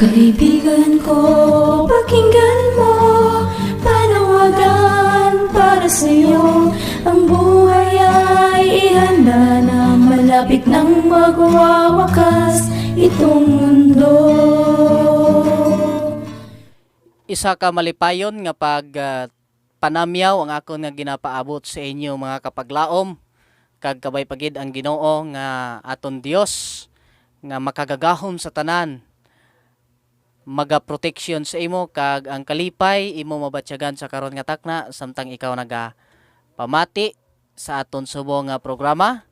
Kaibigan ko, pakinggan mo. Panawagan para sa'yo. Ang buhay ay ihanda na. Malapit nang magwawakas itong mundo. Isa ka malipayon nga pag panamyaw ang akon nga ginapaabot sa inyo, mga kapaglaom, kag kabay pa gid ang Ginoo nga aton Dios nga makagagahom sa tanan maga protection sa imo kag ang kalipay imo mabatyagan sa karon nga takna samtang ikaw naga pamati sa aton subong nga programa,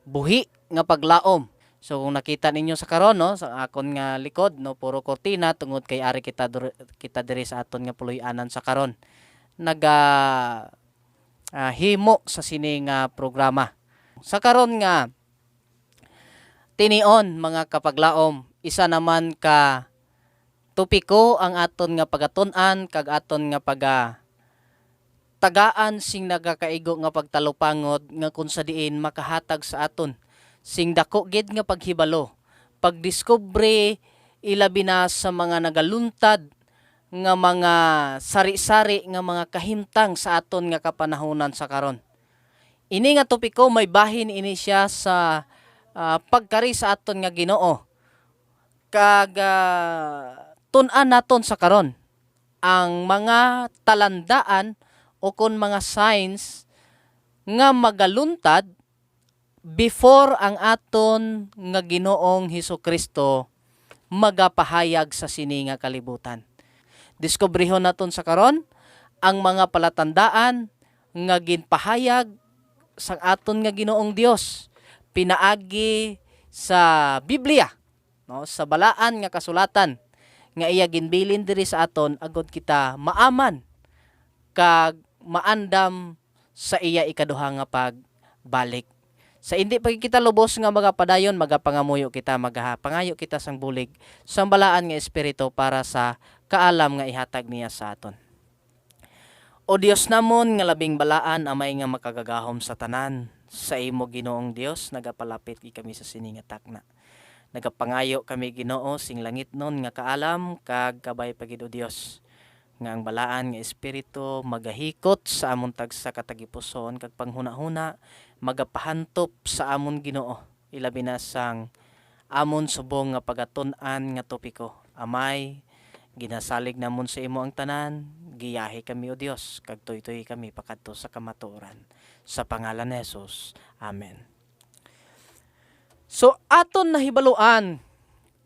Buhi nga Paglaom. So kung nakita ninyo sa karon, no, sa akon nga likod, no, puro kortina tungod kay ari kita diri sa aton nga puloy-anan sa karon naga himo sa sini nga programa. Sa karon nga tinion, mga kapaglaom, isa naman ka topiko ang aton nga pagatun-an kag aton nga paga tagaan sing nagakaigo nga pagtalupangod nga kung sa diin makahatag sa aton sing dako gid nga paghibalo, pagdiskubre, ilabi na sa mga nagaluntad nga mga sari-sari nga mga kahimtang sa aton nga kapanahonan sa karon. Ini nga topiko may bahin ini siya sa pagkari sa aton nga Ginoo kag tun-an naton sa karon ang mga talandaan o kon mga signs nga magaluntad before ang aton nga Ginoong Hesus Kristo magapahayag sa sini nga kalibutan. Diskubrihon naton sa karon ang mga palatandaan nga ginpahayag sa aton nga Ginoong Dios pinaagi sa Biblia, no, sa balaan nga kasulatan nga iya ginbilin diri sa aton agod kita maaman kag maandam sa iya ikaduha nga pagbalik. Sa hindi pa kita lubos nga magapadayon, magapangamuyo kita, magapangayo kita sang bulig sang balaan nga espiritu para sa kaalam nga ihatag niya sa aton. O Dios namon nga labing balaan, Amay nga makagagahom sa tanan, sa imo Ginoong Dios nagapalapit gid kami sa sini nga takna. Nagapangayo kami, Ginoo, sing langitnon nga kaalam kag kabay pa gid, o Dios, nga ang balaan nga espiritu magahikot sa amon tagsa ka tagipusoon kag panghuna-huna, magapahantop sa amon, Ginoo, ilabi na sang amon subong nga pagatun-an nga topiko. Amay, ginasalig namon sa imo ang tanan, giyahe kami, o Dios, kag tuytoy kami pakadto sa kamatuoran. Sa pangalan ni Jesus. Amen. So aton nahibaluan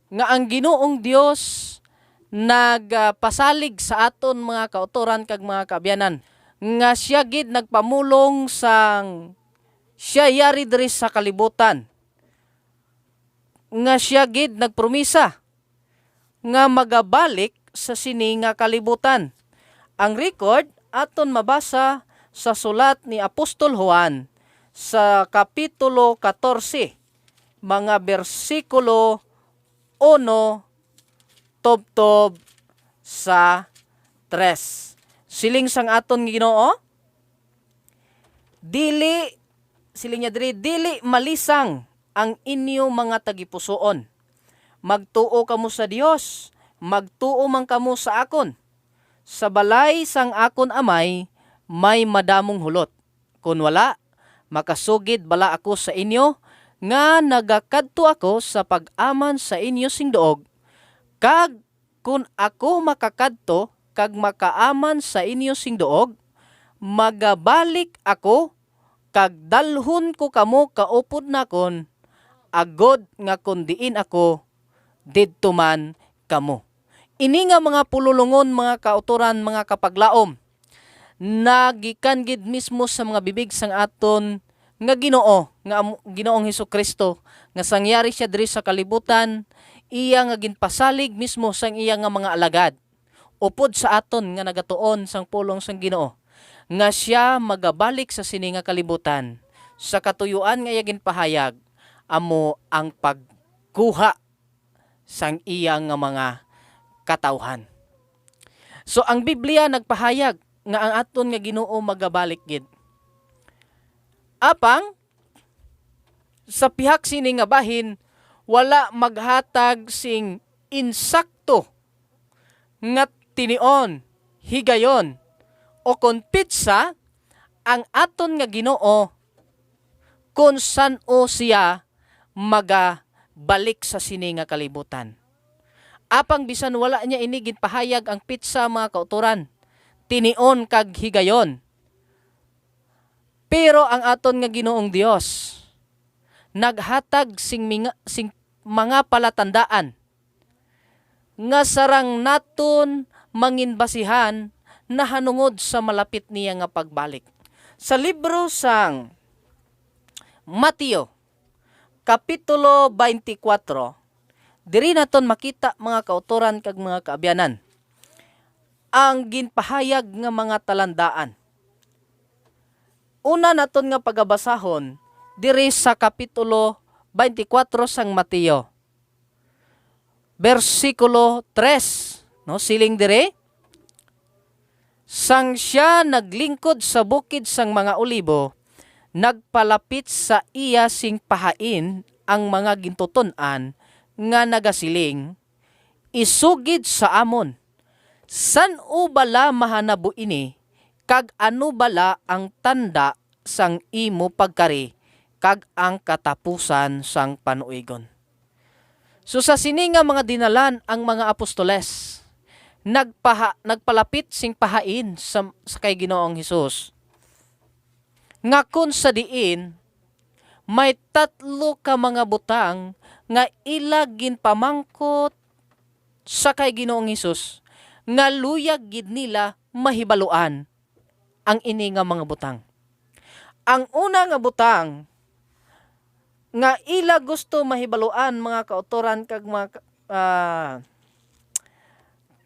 nga ang Ginoong Dios nagpasalig sa aton, mga kautoran kag mga kaabyanan, nga siya gid nagpamulong sang siya yari diri sa kalibutan, nga siya gid nagpromisa nga magabalik sa sini nga kalibutan. Ang record aton mabasa sa sulat ni Apostol Juan sa Kapitulo 14, mga bersikulo 1 tubtob sa 3. Siling sang aton Ginoo, dili, siling niya diri, "Dili malisang ang inyo mga tagipusoon. Magtuo kamo sa Dios, magtuo man kamo sa akon. Sa balay sang akon Amay may madamong hulot. Kung wala, makasugid bala ako sa inyo nga nagakadto ako sa pag-aman sa inyo sing duog? Kag kung ako makakadto kag makaaman sa inyo sing duog, magabalik ako kag dalhon ko kamo kaupod nakon, agod nga kun diin ako, didto man kamo." Ini nga mga pululungon, mga kauturan, mga kapaglaom, nagikan gid mismo sa mga bibig sang aton nga Ginoo, nga Ginoong Hesus Kristo, nga sangyari siya diri sa kalibutan, iya nga ginpasalig mismo sang iya nga mga alagad upod sa aton nga nagatuon sang pulong sang Ginoo nga siya magabalik sa sini nga kalibutan sa katuyuan nga iya ginpahayag amo ang pagkuha sang iya nga mga katawhan. So ang Biblia nagpahayag nga ang aton nga Ginoo magabalik gid. Apang sa pihak sini nga bahin, wala maghatag sing insakto eksakto nga tinion, higayon o kon petsa ang aton nga Ginoo kung san-o siya magabalik sa sini nga kalibutan. Apang bisan wala niya ini ginpahayag ang petsa, mga kauturan, tinion kag higayon, pero ang aton nga Ginoong Dios naghatag sing mga palatandaan nga sarang naton mangin basihan nahanungod sa malapit niya nga pagbalik. Sa libro sang Mateo, Kapitulo 24, diri naton makita, mga kauturan kag mga kaabyanan, ang ginpahayag nga mga talandaan. Una naton nga pagabasahon diri sa Kapitulo 24 sang Mateo. Bersikulo 3, no, siling dire: "Sang siya naglingkod sa bukid sang mga Olibo, nagpalapit sa iya sing pahain ang mga gintuton-an nga nagasiling, 'Isugid sa amon, san-o bala mahanabo ini, kag ano bala ang tanda sang imo pagkari kag ang katapusan sang panuigon?'" So sa sini nga mga dinalan, ang mga apostoles nagpalapit sing pahain sa kay Ginoong Hesus nga kun sa diin may tatlo ka mga butang nga ila ginpamangkot sa kay Ginoong Hesus nga luyag gid nila mahibaluan ang ini nga mga butang. Ang una nga butang nga ila gusto mahibaluan, mga kauturan kag mga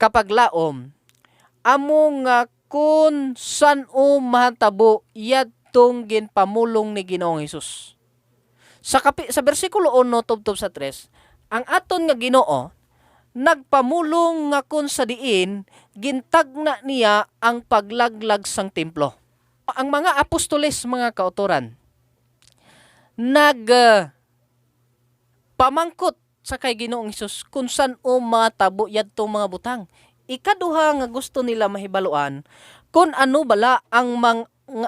kapaglaom, amo nga kung san-o mahatabo yadtong ginpamulong ni Ginoong Hesus. Sa bersikulo 1 tubtob sa 3, ang aton nga Ginoo nagpamulong nga kung sa diin gintagna niya ang paglaglag sang templo. Ang mga apostoles, mga kauturan, nag pamangkot sa kay Ginoong Hesus kung san o matabo yadtong mga butang. Ikaduha nga gusto nila mahibaluan, kung ano bala ang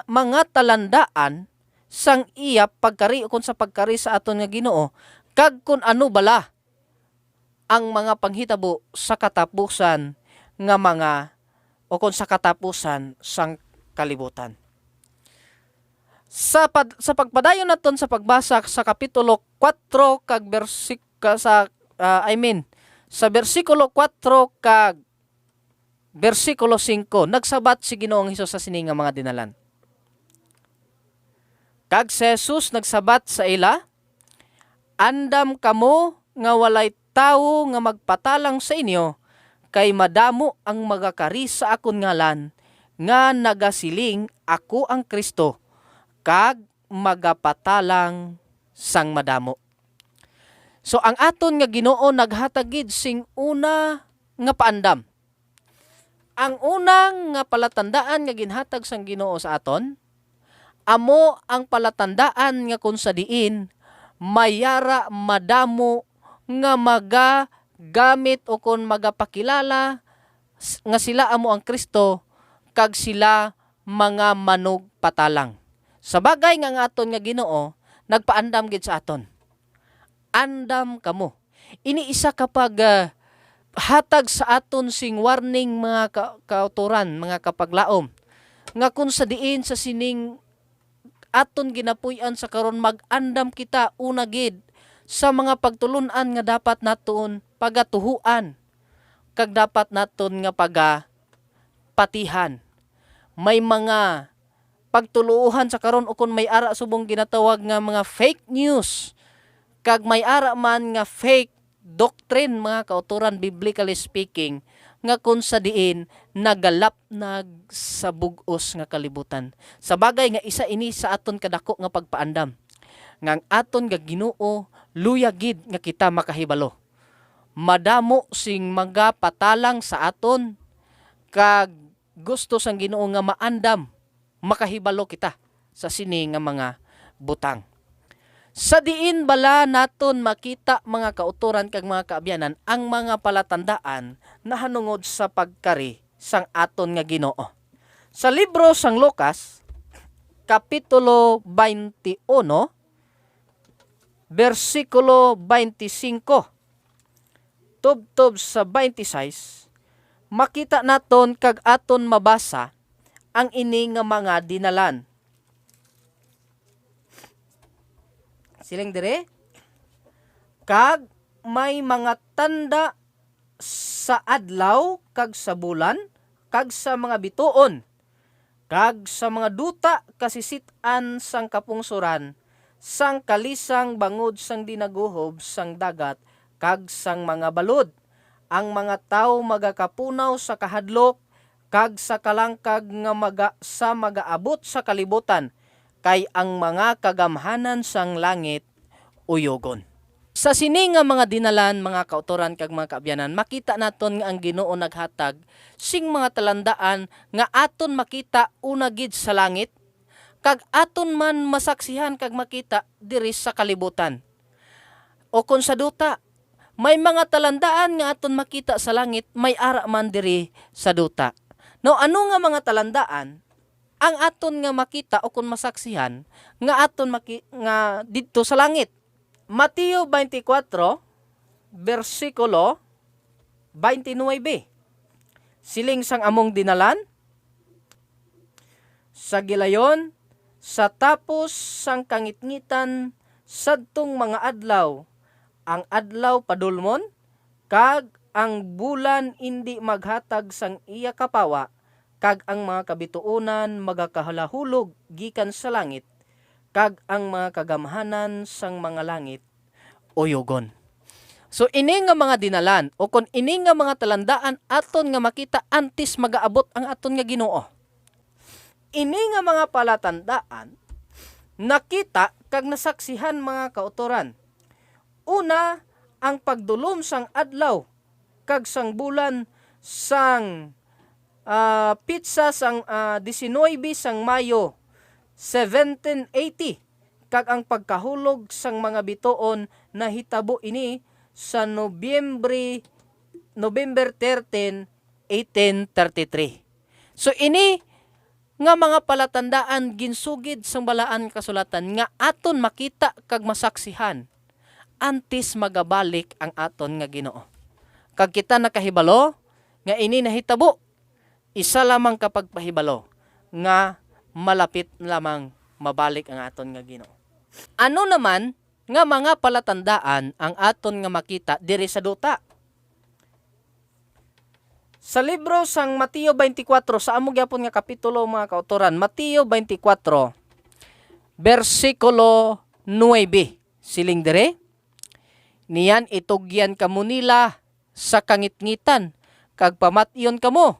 mga talandaan sang iya pagkari o kung sa pagkari sa aton nga Ginoo kag kung ano bala ang mga panghitabo sa katapusan nga mga o kung sa katapusan sang kalibutan. Sa pagpadayon naton sa pagbasa sa kapitulo 4 kag bersik sa I mean sa bersikulo 4 kag bersikulo 5, nagsabat si Ginoong Hesus sa sini nga mga dinalan. "Kag si Jesus nagsabat sa ila, 'Andam kamo nga walay tawo nga magpatalang sa inyo, kay madamo ang magakari sa akon ngalan nga nagasiling, 'Ako ang Kristo,' kag magapatalang sang madamo." So ang aton nga Ginoo naghatag gid sing una nga paandam. Ang unang nga palatandaan nga ginhatag sang Ginoo sa aton amo ang palatandaan nga kung sa diin mayara madamo nga maga gamit o kon magapakilala nga sila amo ang Kristo kag sila mga manugpatalang. Sa bagay nga ang aton nga Ginoo nagpaandam gid sa aton. Andam kamo. Ini isa kapag hatag sa aton sing warning, mga kauturan, mga kapaglaom, nga kung sa diin sa sining aton ginapuy-an sa karon, mag-andam kita una gid sa mga pagtulunan nga dapat naton pagatuhuan kag dapat naton nga paga patihan. May mga pagtuluohan sa karon o kung may ara subong ginatawag nga mga fake news kag may ara man nga fake doctrine, mga kauturan, biblically speaking, nga kung sa diin nagalapnag sa bug-os nga kalibutan. Sa bagay nga isa ini sa aton kadako nga pagpaandam nga ang aton nga Ginoo luya gid nga kita makahibalo. Madamo sing mga patalang sa aton kag gusto sang Ginoo nga maandam, makahibalo kita sa sini nga mga butang. Sa diin bala naton makita, mga kauturan kag mga kaabyanan, ang mga palatandaan na hanungod sa pagkari sang aton nga Ginoo? Sa libro sang Lucas, Kapitulo 21, versikulo 25 tubtob sa 26, makita naton kag aton mabasa ang ini nga mga dinalan. Siling dire, kag may mga tanda sa adlaw kag sa bulan kag sa mga bituon kag sa mga duta, kasisit-an sang kapungsuran sang kalisang bangod sang dinaguhob sang dagat kag sang mga balod. Ang mga tawo magakapunaw sa kahadlok kag sa kalangkag nga sa magaabot sa kalibutan, kay ang mga kagamhanan sang langit uyogon. Sa sini nga mga dinalan, mga kautoran kag mga kaabyanan, makita naton nga ang Ginoo naghatag sing mga talandaan nga aton makita una gid sa langit kag aton man masaksihan kag makita diri sa kalibutan o kon sa duta. May mga talandaan nga aton makita sa langit, may ara man diri sa duta. No, ano nga mga talandaan ang aton nga makita o kon masaksihan nga aton nga didto sa langit? Mateo 24 bersikulo 29. Siling sang among dinalan, "Sa gilayon, sa tapos sang kangitngitan sadtong mga adlaw, ang adlaw padulmon kag ang bulan indi maghatag sang iya kapawa, kag ang mga kabituonan magakahalahulog gikan sa langit, kag ang mga kagamhanan sang mga langit uyugon." So ini nga mga dinalan o kon ini nga mga talandaan aton nga makita antes magaabot ang aton nga Ginoo. Ini nga mga palatandaan nakita kag nasaksihan, mga kautoran. Una, ang pagdulom sang adlaw kag sang bulan sang petsa sang 19 sang Mayo 1780, kag ang pagkahulog sang mga bituon, nahitabo ini sa November 13, 1833. So ini nga mga palatandaan ginsugid sang Balaan Kasulatan nga aton makita kag masaksihan antes magabalik ang aton nga Ginoo. Kag kita nakahibalo nga ini nahitabo, isa lamang kapag pahibalo nga malapit lamang mabalik ang aton nga Ginoo. Ano naman nga mga palatandaan ang aton nga makita diri sa duta? Sa libro sang Mateo 24, sa amo gyapon nga kapitulo, mga kautoran, Mateo 24 bersikulo 9. Siling dire, "Niyan itugyan kamo nila sa kangitngitan kag pamatyon kamo,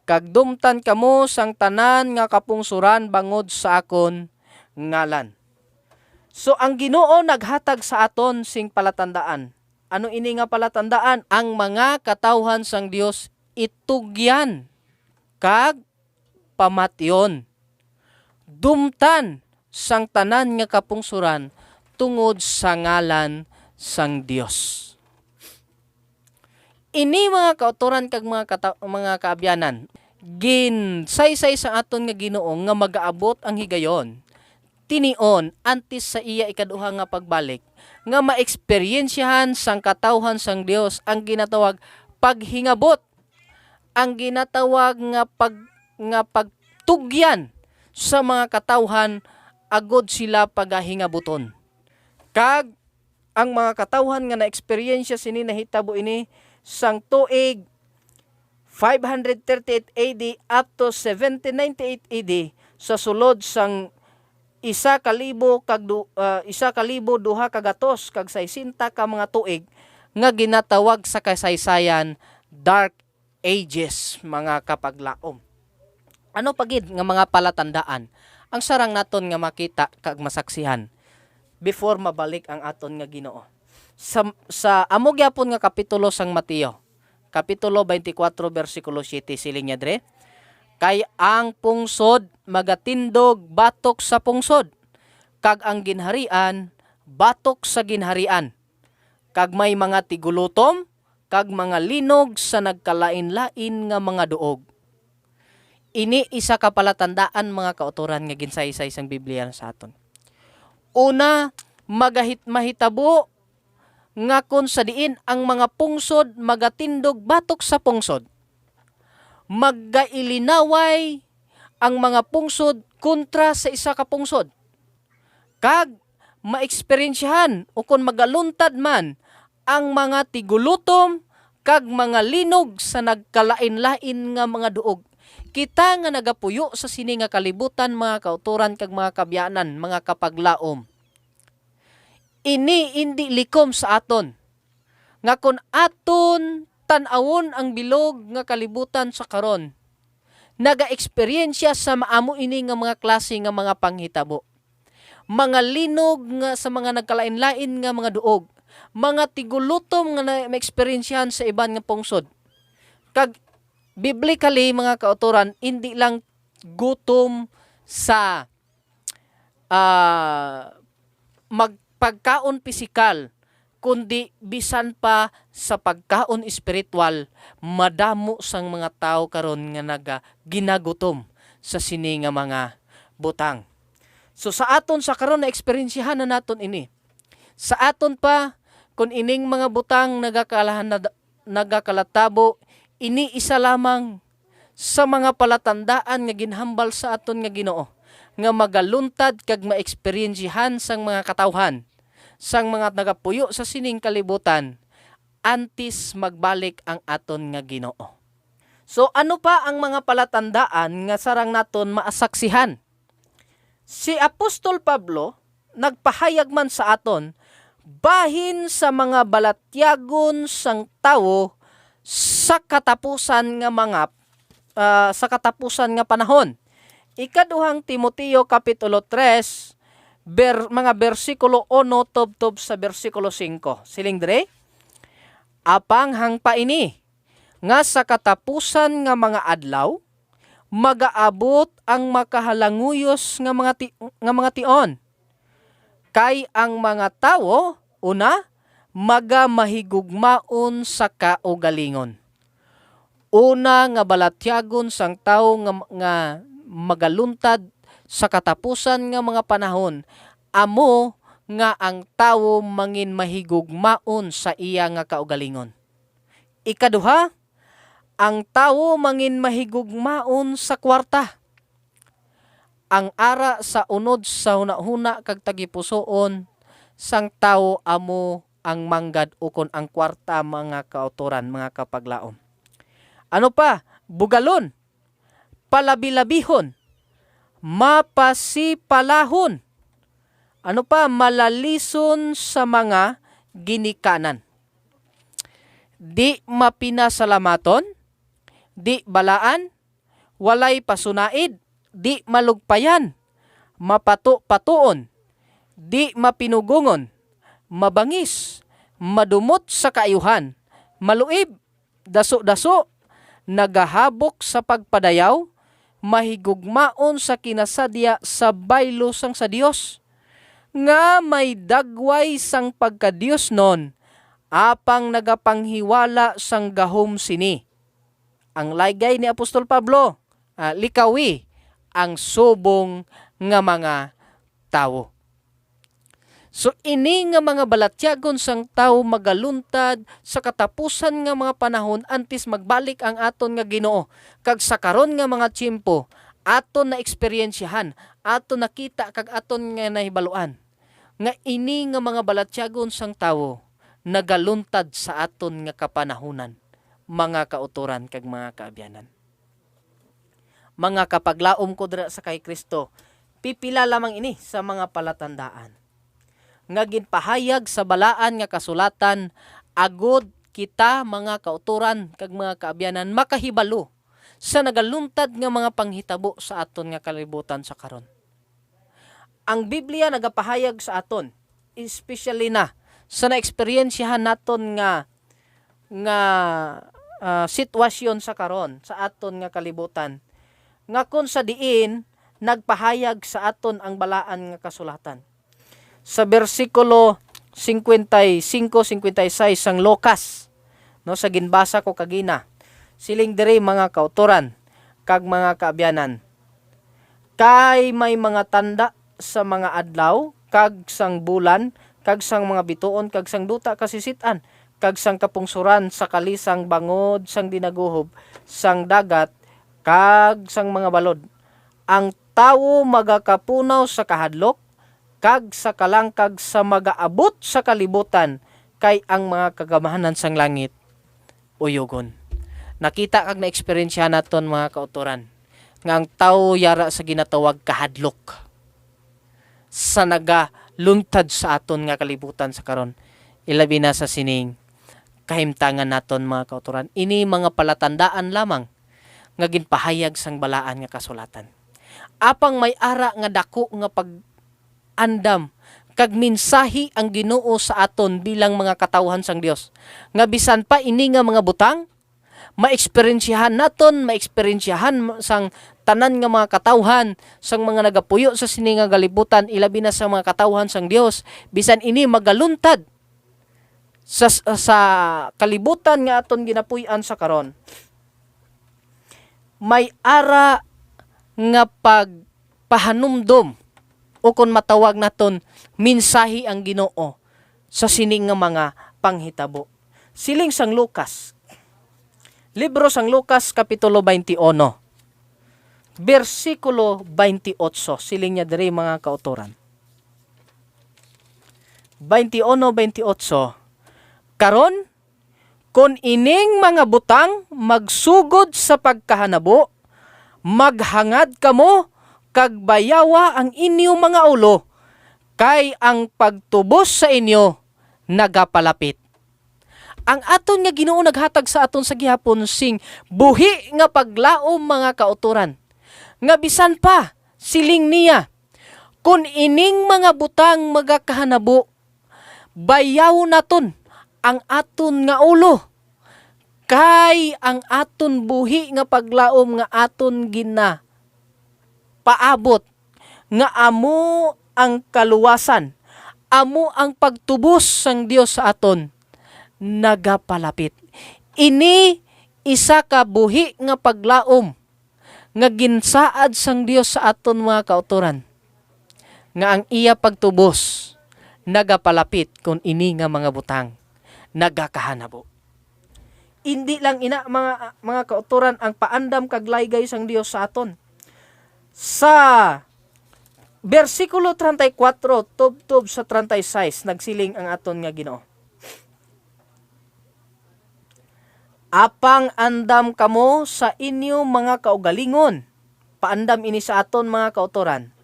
kag dumtan kamo sang tanan nga kapungsuran bangod sa akon ngalan." So ang Ginoo naghatag sa aton sing palatandaan. Ano ini nga palatandaan? Ang mga katawhan sang Dios itugyan kag pamatyon. Dumtan sang tanan nga kapungsuran tungod sa ngalan sang Dios. Ini, mga kauturan kag mga kaabyanan, gin saysay sa aton nga Ginoo nga magaabot ang higayon tinion antes sa iya ikaduha nga pagbalik nga maeksperyensyahan sang katawhan sang Dios ang ginatawag paghingabot, ang ginatawag nga pagtugyan sa mga katawhan agod sila pagahingabuton. Kag ang mga katawhan nga na-eksperyensya sini, nahitabo ini sang tuig 538 AD up to 1798 AD sa sulod sang 1260 ka mga tuig nga ginatawag sa kasaysayan Dark Ages, mga kapaglaom. Ano pagid nga mga palatandaan ang sarang naton nga makita kag masaksihan before mabalik ang aton nga Ginoo? Sa amo gyapon nga kapitulo sang Mateo, kapitulo 24 bersikulo 7, siling niya dre, "Kay ang pungsod magatindog batok sa pungsod, kag ang ginharian batok sa ginharian. Kag may mga tigulutom kag mga linog sa nagkalain-lain nga mga duog. Ini isa ka palatandaan, mga kauturan, nga ginsaysay sang Biblia sa aton. Una, magahit mahitabo nga kon sa diin ang mga pungsod magatindog batok sa pungsod. Magailinaway ang mga pungsod kontra sa isa ka pungsod. Kag maeksperiensyahan o kon magaluntad man ang mga tigulutom kag mga linog sa nagkalain-lain nga mga duog. Kita nga nagapuyo sa sini nga kalibutan, mga kauturan kag mga kabyanan, mga kapaglaom, ini hindi likom sa aton. Nga kon aton tan-awon ang bilog nga kalibutan sa karon, nagaeksperyensya sa maamo ini nga mga klase nga mga panghitabo. Mga linog nga sa mga nagkalain-lain nga mga duog, mga tigulutom nga na maeksperiensyahan sa iban nga pungsod. Kag biblically, mga kauturan, hindi lang gutom sa magpagkaon pisikal, kundi bisan pa sa pagkaon espiritual, madamo sang mga tao karon nga naga ginagutom sa sini nga mga butang. So sa aton sa karon, na eksperyensyahan na naton ini. Sa aton pa, kung ining mga butang nagakalahan na, nagakalatabo, ini isa lamang sa mga palatandaan nga ginhambal sa aton nga Ginoo nga magaluntad kag maeksperiensyahan sang mga katawhan, sang mga nagapuyo sa sining kalibutan, antes magbalik ang aton nga Ginoo. So ano pa ang mga palatandaan nga sarang naton maasaksihan? Si Apostol Pablo nagpahayag man sa aton bahin sa mga balatyagon sang tawo sa katapusan nga panahon. Ikaduhang Timoteo kapitulo 3 mga bersikulo 1 tubtob sa bersikulo 5. Siling dre, "Apang hangpa ini nga sa katapusan nga mga adlaw magaabot ang makahalanguyos nga mga tion. Kay ang mga tawo, una, maga mahigugmaon sa kaugalingon." Una nga balatyagon sang tawo nga magaluntad sa katapusan nga mga panahon amo nga ang tawo mangin mahigugmaon sa iya nga kaugalingon. Ikaduha, ang tawo mangin mahigugmaon sa kwarta. Ang ara sa unod sa hunahuna kag tagipusoon sang tawo amo ang manggad ukon ang kwarta, mga kauturan, mga kapaglaom. Ano pa? Bugalon, palabilabihon, mapasipalahon. Ano pa? Malalison sa mga ginikanan. Di mapinasalamaton, di balaan, walay pasunaid, di malugpayan, mapato-patuon, di mapinugongon, mabangis, madumot sa kaayuhan, maluib, daso-daso, nagahabok sa pagpadayaw, mahigugmaon sa kinasadya sa baylo sang sa Dios, nga may dagway sang pagka-Dios non, apang nagapanghiwala sang gahom sini. Ang laygay ni Apostol Pablo, likawi ang subong nga mga tawo. So ini nga mga balatyagon sang tawo magaluntad sa katapusan nga mga panahon antes magbalik ang aton nga Ginoo. Kag sa karon nga mga tiyempo, aton na eksperyensyahan, aton nakita kag aton nga nahibaluan nga ini nga mga balatyagon sang tawo nagaluntad sa aton nga kapanahunan, mga kauturan kag mga kaabyanan. Mga kapaglaom ko dira sa kay Kristo, pipila lamang ini sa mga palatandaan nga ginpahayag sa balaan nga kasulatan agod kita, mga kauturan kag mga kaabyanan, makahibalo sa nagaluntad nga mga panghitabo sa aton nga kalibutan sa karon. Ang Biblia nagapahayag sa aton, especially na sa naeksperyensyahan naton nga nga sitwasyon sa karon sa aton nga kalibutan, nga kon sa diin nagpahayag sa aton ang balaan nga kasulatan. Sa bersikulo 55, 56 sang Lucas, no, sa ginbasa ko kagina. Siling diri, mga kauturan kag mga kaabyanan: "Kay may mga tanda sa mga adlaw kag sang bulan kag sang mga bituon kag sang duta kasisitan kag sang kapungsuran sa kalisang bangod sang dinaguhob sang dagat kag sang mga balod. Ang tawo magakapunaw sa kahadlok kag sa kalangkag sa magaabot sa kalibutan, kay ang mga kagamhanan sang langit uyugon." Nakita kag na-eksperyensya naton, mga kauturan, nga ang tao yara sa ginatawag kahadlok sa nagaluntad sa aton nga kalibutan sa karon, ilabi na sa sining kahimtangan naton, mga kauturan. Ini mga palatandaan lamang nga ginpahayag sang Balaan nga Kasulatan. Apang may ara nga dako nga pag-andam kag mensahi ang Ginoo sa aton bilang mga katawhan sang Dios, nga bisan pa ini nga mga butang maeksperiensyahan naton, maeksperiensyahan sang tanan nga mga katawhan, sang mga nagapuyo sa sini nga kalibutan, ilabi na sa mga katawhan sang Dios, bisan ini magaluntad sa kalibutan nga aton ginapuy-an sa karon, may ara nga pagpahanumdom o kon matawag naton, mensahi ang Ginoo sa sini nga mga panghitabo. Siling sang Lucas, libro sang Lucas, kapitulo 21, bersikulo 28, siling niya diri, mga kauturan. 21:28, "Karon, kon ining mga butang magsugod sa pagkahanabo, maghangad kamo kag bayawa ang inyong mga ulo, kay ang pagtubos sa inyo nagapalapit." Ang aton nga Ginoo naghatag sa aton sa gihapon sing buhi nga paglaom, mga kauturan. Nga bisan pa, siling niya, kun ining mga butang magakahanabo, bayaw naton ang aton nga ulo. Kay ang aton buhi nga paglaom nga aton gina paabot nga amo ang kaluwasan, amo ang pagtubos sang Dios sa aton, nagapalapit. Ini isa ka buhi nga paglaom nga ginsaad sang Dios sa aton, mga kauturan, nga ang iya pagtubos nagapalapit kung ini nga mga butang nagakahanabo. Hindi lang ina, mga kauturan, ang paandam kag laygay sang Dios sa aton. Sa bersikulo 34 tubtob sa 36, nagsiling ang aton nga Ginoo: "Apang andam kamo sa inyo mga kaugalingon." Paandam ini sa aton, mga kauturan.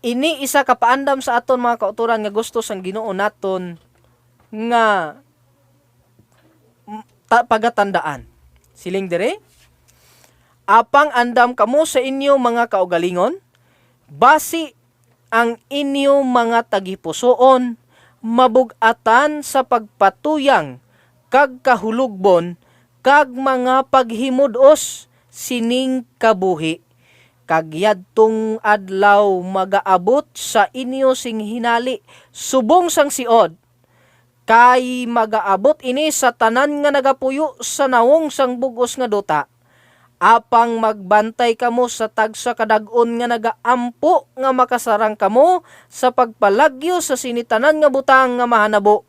Ini isa ka paandam sa aton, mga kauturan, nga gusto sang Ginoo naton nga pagatandaan. Siling dire: "Apang andam kamo sa inyo mga kaugalingon, basi ang inyo mga tagipusoon mabugatan sa pagpatuyang kag kahulugbon kag mga paghimud-os sining kabuhi. Kag yadtong adlaw magaabot sa inyo sing hinali subong sang siod, kay magaabot ini sa tanan nga nagapuyo sa nawong sang bugos nga duta. Apang magbantay kamo sa tagsa kadag-on nga nagaampo nga makasarang kamo sa pagpalagyo sa sinitanan nga butang nga mahanabo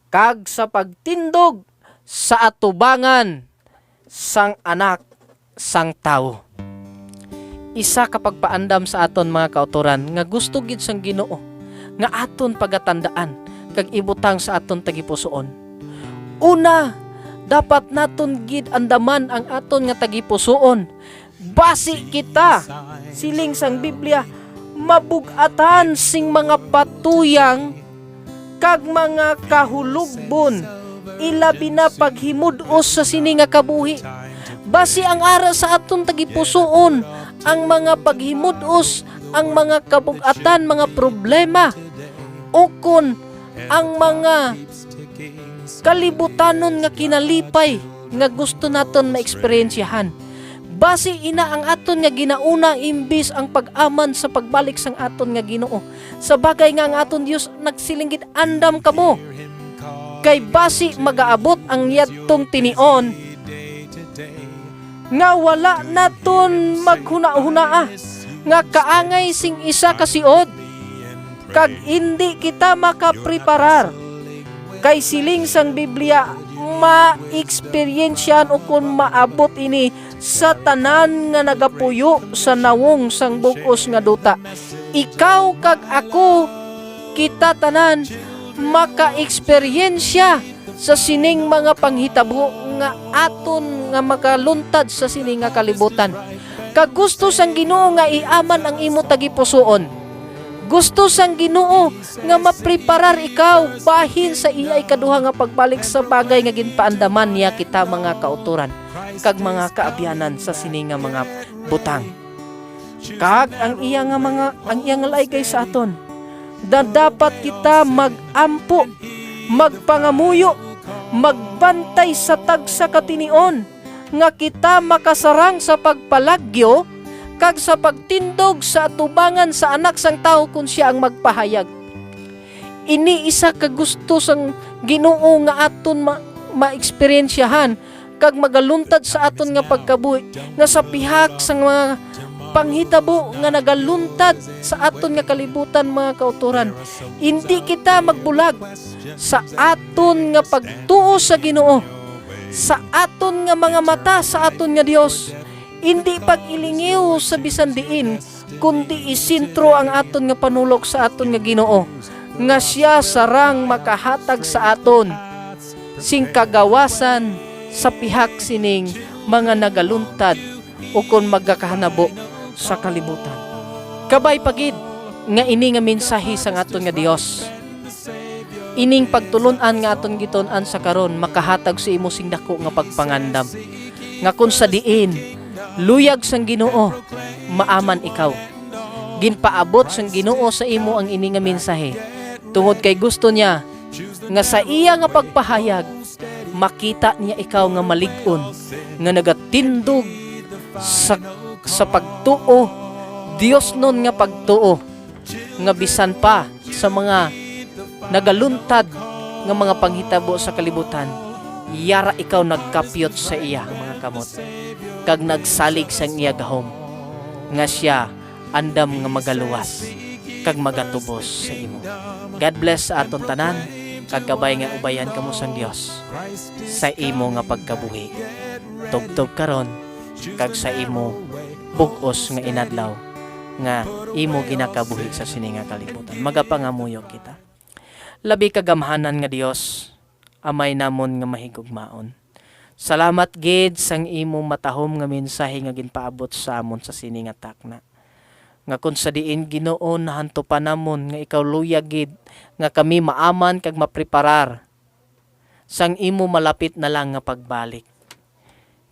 kag sa pagtindog sa atubangan sang Anak sang Tawo." Isa ka pagpaandam sa aton, mga kauturan, nga gusto gid sang Ginoo nga aton pagatandaan kag ibutang sa aton tagipusoon. Una, dapat naton gid andaman ang aton nga tagipusoon. Basi kita, siling sang Biblia, mabugatan sing mga patuyang kag mga kahulugbon, ilabi na paghimud-os sa sini nga kabuhi. Basi ang ara sa aton tagipusoon ang mga paghimud-os, ang mga kabugatan, mga problema, ukon ang mga kalibutanon nga kinalipay nga gusto naton maeksperiensyahan. Basi ina ang aton nga ginauna imbis ang pag-aman sa pagbalik sang aton nga Ginoo. Sa bagay nga ang aton Dios nagsiling gid, "Andam kamo kay basi magaabot ang yadtong tinion nga wala naton maghuna-hunaa nga kaangay sing isa ka siod kag hindi kita makapreparar." Kay siling sang Biblia, ma-experiensyan o kung maabot ini sa tanan nga nagapuyo sa nawong sang bugos nga duta. Ikaw kag ako, kita tanan maka-eksperyensya sa sining mga panghitabo nga aton nga makaluntad sa sining nga kalibutan. Kag gusto sang Ginoo nga iaman ang imo tagipusoon. Gusto sang Ginoo nga mapreparar ikaw bahin sa iya ikaduha nga pagbalik, sa bagay nga ginpaandaman niya kita, mga kauturan kag mga kaabyanan, sa sini nga mga butang. Kag ang iya nga laygay sa aton da dapat kita magampo, magpangamuyo, magbantay sa tagsa katinion nga kita makasarang sa pagpalagyo kag sa pagtindog sa atubangan sa Anak sang Tao kung siya ang magpahayag. Ini isa ka gusto sang Ginoo nga aton ma-eksperyensyahan kag magaluntad sa aton nga pagkabuhi nga sa pihak sang mga panghitabo nga nagaluntad sa aton nga kalibutan, mga kauturan, hindi kita magbulag sa aton nga pagtuo sa Ginoo, sa aton nga mga mata sa aton nga Dios. Hindi pag-ilingiw sa bisan diin kundi isintro ang aton nga panulok sa aton nga Ginoo nga siya sarang makahatag sa aton sing kagawasan sa pihak sining mga nagaluntad o kon magkakahanabo sa kalibutan. Kabay pa gid nga ini nga mensahe sang aton nga Dios, ining pagtulunan nga aton gitun-an sa karon, makahatag sa imo sing dako nga pagpangandam nga kung sa diin luyag sang Ginoo maaman ikaw. Ginpaabot sang Ginoo sa imo ang ini nga mensahe tungod kay gusto niya nga sa iya nga pagpahayag makita niya ikaw nga malig-on nga nagatindog sa pagtuo, Dios nun nga pagtuo nga bisan pa sa mga nagaluntad nga mga panghitabo sa kalibutan, yara ikaw nagkapyot sa iya mga kamot kag nagsalig sang iya gahom nga siya andam nga magaluwas kag magatubos sa imo. God bless sa aton tanan kag kabay nga ubayan kamo sang Dios sa imo nga pagkabuhi tubtob karon kag sa imo bug-os nga inadlaw nga imo ginakabuhi sa sini nga kalibutan. Magapangamuyo kita. Labi kagamhanan nga Dios, Amay namon nga mahigugmaon. Salamat gid sang imo matahom nga mensahe nga ginpaabot sa amon sa sini nga takna. Nga kung sa diin, Ginoo, nahantupan namon nga ikaw luya gid nga kami maaman kag mapreparar sang imo malapit na lang nga pagbalik.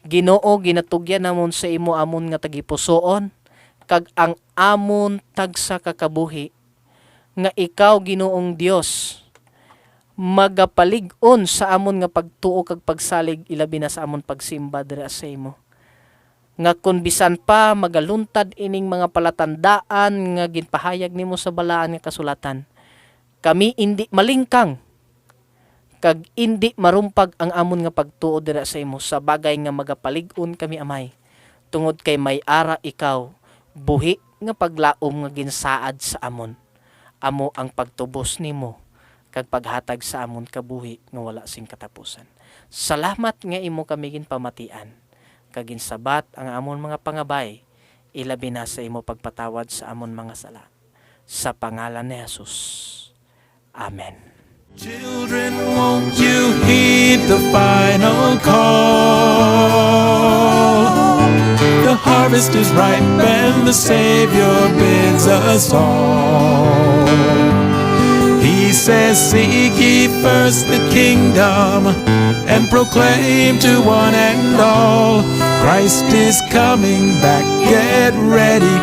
Ginoo, ginatugyan namon sa imo amon nga tagipusoon kag ang amon tagsa kakabuhi nga ikaw, Ginoong Dios, magapalig-on sa amon nga pagtuo kag pagsalig, ilabi na sa amon pagsimba dira sa imo. Nga kun bisan pa magaluntad ining mga palatandaan nga ginpahayag nimo sa balaan nga kasulatan, kami indi malingkang kag indi marumpag ang amon nga pagtuo dira sa imo, sa bagay nga magapalig-on kami, Amay, tungod kay may ara ikaw buhi nga paglaom nga ginsaad sa amon, amo ang pagtubos nimo kag paghatag sa amon kabuhi nga wala sing katapusan. Salamat nga imo kami ginpamatian kag ginsabat ang amon mga pangabay, ilabi na sa imo pagpatawad sa amon mga sala. Sa pangalan ni Jesus. Amen. Children, won't you heed the final call? The harvest is ripe and the Savior bids us all. He says, "Seek ye first the kingdom and proclaim to one and all. Christ is coming back, get ready.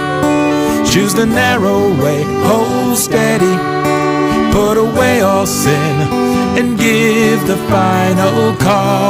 Choose the narrow way, hold steady. Put away all sin and give the final call."